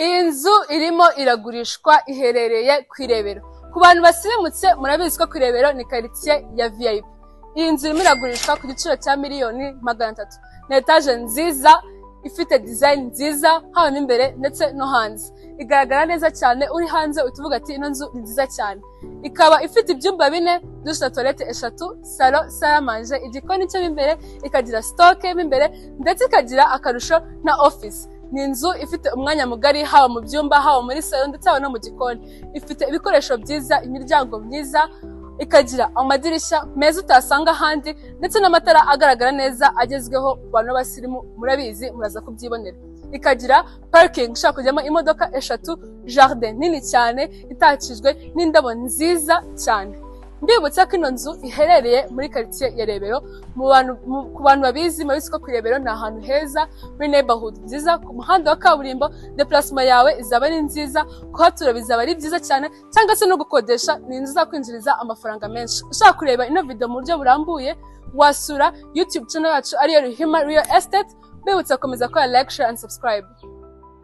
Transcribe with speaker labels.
Speaker 1: Iyi nzu irimo iragurishwa, iherereye ku Irebero. Ku bantu basirimutse, murabizi ko ku Irebero ni karitsiye ya VIP. Iyi nzu irimo iragurishwa ku giciro cya miliyoni 300. Ni etaje nziza ifite design nziza, haba mo imbere ndetse no hanze. Igaragara neza cyane. Uri hanze uhita uvuga ati: "Ino nzu ni nziza cyane." Ikaba ifite ibyumba bine, douche na toilette eshatu, salon, salle à manger, igikoni cyo mo imbere, ikagira stock mo imbere, ndetse ikagira akarusho na office. Ni inzu ifite umwanya mugari, haba mu byumba, haba muri salon, ndetse haba no mu gikoni. Ifite ibikoresho byiza, imiryango myiza, ikagira amadirishya meza utasanga ahandi, ndetse n'amatara agaragara neza agezweho. Ku bantu b'abasirimu murabizi, muraza kubyibonera. Ikagira parking ishobora kujyamo imodoka eshatu, jardin nini cyane itakijwe n'indabo nziza cyane. Mbibutsa ko ino nzu iherereye muri karitsiye ya Rebero. Ku bantu babizi, murabizi ko ku Rebero ni ahantu heza, muri neighborhood nziza, ku muhanda wa kaburimbo. Déplacement yawe izaba ari nziza, kuhatura bizaba ari byiza cyane, cyangwa se no gukodesha. Ni inzu izakwinjiriza amafaranga menshi. Ushaka kureba ino video mu buryo burambuye, wasura YouTube channel yacu, ariyo Ruhima Real Estate. Mbibutsa gukomeza gukora like, share and subscribe.